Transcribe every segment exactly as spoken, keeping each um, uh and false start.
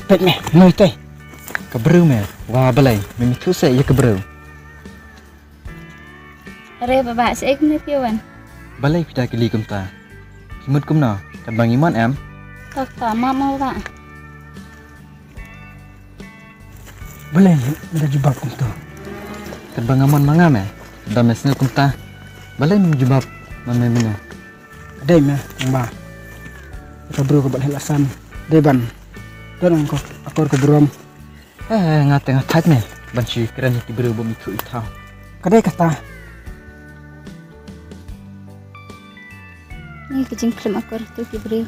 Peit me, noi te. Ka briew me, wa balei me ithuh seh ïa ka briew? Re baba, seh kumne phi wan? Balei phi da kylli kumta? Phi mut kumno, katba ngi mon em? Tok ta ma ma ba. Balei me da jubab kumta? Katba nga mon ma nga me, da me sngew kumta. Balei me jubab ma me mynne? Dei me, ba. Ka briew ka ba leh lasan. Dei ban don ko akor ka burom. Eh, nga te nga thait me ban shu kren ïa ki briew ba mi thu i thaw. Ka dei kata. Ni ka jingkhlem akor tu ki briew.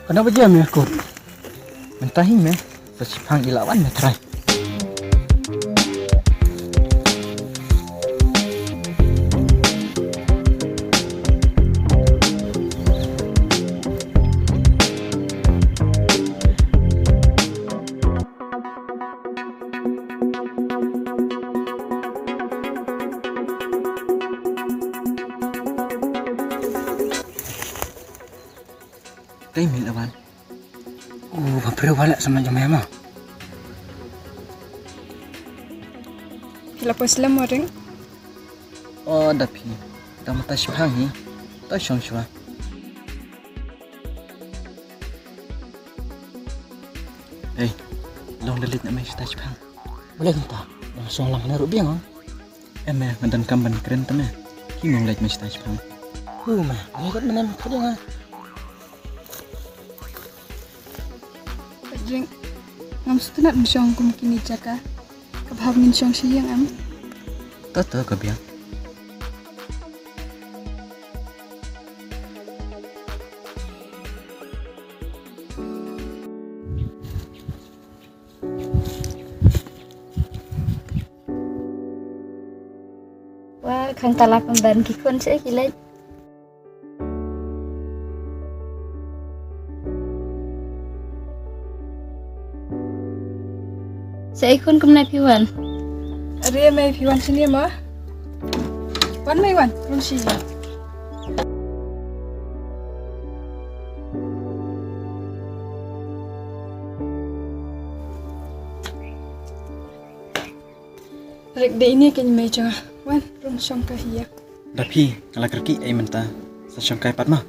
Kano ba jia me akor? Mynta hi me, sa shiphang i la wan me trai. Tei min awan. U ba briew wala sama jong me ma. Phi la poi slem mo ring? O da phi. Da mynta shiphang hi. To shong shuwa. Hei, long da leit na me shata shiphang. Balei kumta? Long shong lang ne ruh biang. Em me, nga donkam ban kren ta me. Ki mong leit me shata shiphang. Hu me, ong kat me nem khading ha. Jing, ngam sngewtynnat ban shong kum kine jaka. Ka bha ba ngin shong sha ïing em. To to ka biang. Wa khang tala pynban ki khun seh ki leit. Seh i khun kumne phi wan? Are mei phi wan sini ma. Wan mei wan, run sini. Rek de ini kan mei jong nga. Wan, run shong ka hiya. Da phi, nga la kyrkieh ei mynta. Sa shong kai pat ma.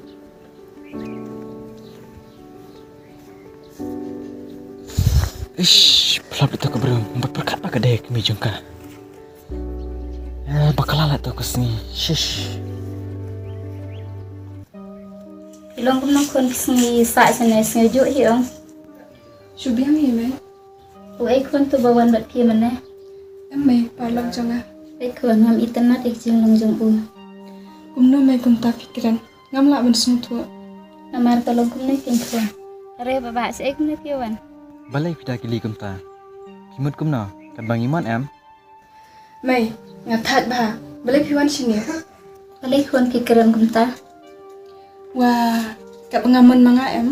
Ish, phlap ito ka briew, ba pyrkhat ba ka dei ka mi jong ka. Eh, ba ka la la to ka sngi. Shish. Ilong kumno khun ka sngi sa sa ne sngi ju hi ong. Shu biang hi me. U ei khun tu ba wan bad phi mynne? Em mei, paralok jong nga. Ei khun, ngam itynnad ïa ka jinglong jong u. Kumno mei kumta phi kren? Ngam lah ban sngewthuh. Namar ka long kumne phi khun. Are baba, seh kumne phi wan? Balei phi da kylli kumta? Phi mut kumno? Katba ngi mon em? Mei, nga thait bha. Balei phi wan shini? Balei khun phi kren kumta? Wa, katba nga mon ma nga em?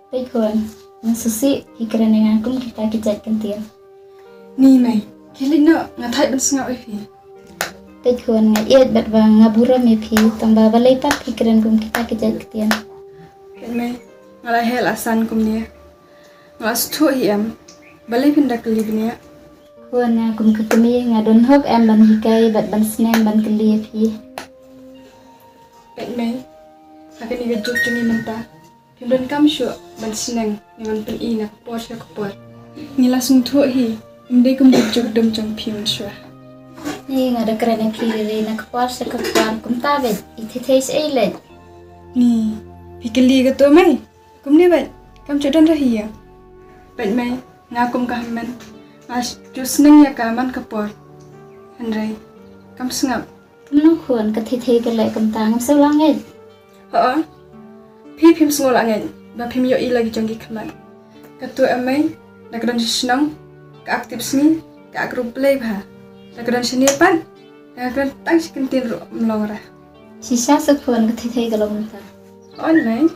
Peit khun, nga sngewsih phi kren ïa nga kum kita ki jait kyntien. Ni mei, khie leit noh, nga thait ban sngap ïa phi. Peit khun, nga ïeit bad ba nga burom ïa phi, tang ba balei pat phi kren kum kita ki jait kyntien. Peit mei, nga la heh la san kumne. Nga la sngewthuh hi em, balei phin da kylli bniah. Khun, nga kum ka kmie nga don hok em ban hikai bad ban sneng ban kylli ïa phi. Peit mei, ha kane ka juk jong ngi mynta. Phim donkam shuh ban sneng ne ban pyni na ka por sha ka por. Ngi la sngewthuh hi, ym dei kum ka juk dum jong phi mynshuwa. Ni nga da kren ïa phi re na ka por sha ka por, kumta beit, i thei thei shaei leit. Ni, phi kylli kato mei? Kumne beit, kam ju don ra hi ïa. Beit mei, nga kum ka hynmen. Nga ju sneng ïa ka man ka por. Hynrei kam sngap. Kumno khun, ka thei thei ka leh kumta, ngam sngewlah ngeit. Ho. Phi phim sngewlah ngeit ba phim ïohi la ki jong ki khmat. Kato em mei, da ka don sha shnong, ka ak tip sngi, ka ak ruh blei bha. Da ka don shane pat, da ka don tang shi kyntien ruh ym long ra. Shisha sa khun, ka thei thei ka long kumta. Oi mei.